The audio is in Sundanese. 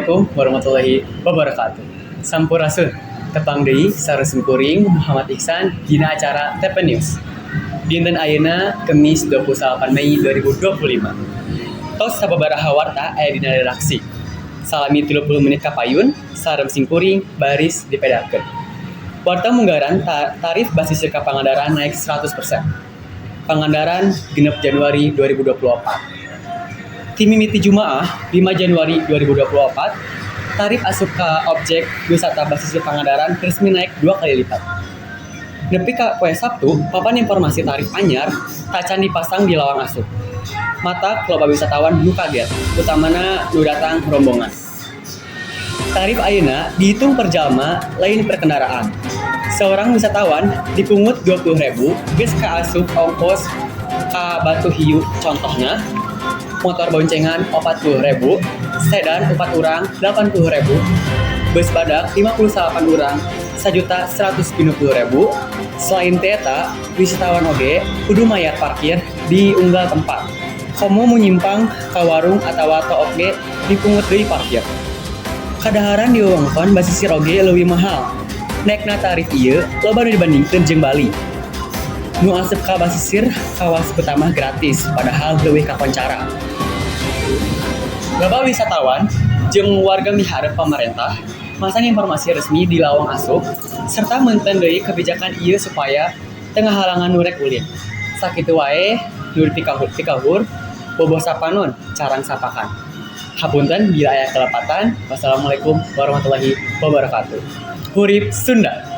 Assalamualaikum warahmatullahi wabarakatuh. Sampurasun. Tepang deui sareng simkuring Muhammad Iksan dina acara TP News. Dinten ayeuna Kemis 28 Mei 2025. Tos sababaraha warta aya dina redaksi. Salami 30 menit kapayun sareng simkuring baris dipedarkeun. Warta munggaran tarif basisir ka Pangandaran naik 100%. Pangandaran 6 Januari 2024. Ti mimiti Jumaah 5 Januari 2024, tarif asup ka objek wisata basisir Pangandaran resmi naik dua kali lipat. Nepi ka poe Sabtu, papan informasi tarif anyar tacan dipasang di lawang asup. Matak loba wisatawan nu kaget, utamana nu datang rombongan. Tarif ayeuna dihitung per jalma, lain per kendaraan. Seorang wisatawan dipungut 20.000 geus kaasup ongkos ka Batu Hiu, contohna motor boncengan 40.000, sedan 4 urang 80.000, bus badak 58 urang 1.190.000. Selain ti eta, wisatawan oge kudu mayar parkir di unggal tempat. Komo mun nyimpang ka warung atawa took ge dipungut deui parkir. Kadaharan di wewengkon basisir oge leuwih mahal. Naekna tarif ieu loba nu dibandingkeun jeung Bali. Nu asup ka basisir kawas Kuta mah gratis, padahal leuwih kakoncara. Loba wisatawan jeung warga miharep pamarentah masang informasi resmi di lawang asup serta meunteun deui kebijakan ieu supaya teu ngahalangan nu rek ulin. Sakitu wae nu dipikaluhur, boboh sapanon carang sapakan. Hapunten bila aya kalepatan. Wassalamualaikum warahmatullahi wabarakatuh. Hurip Sunda.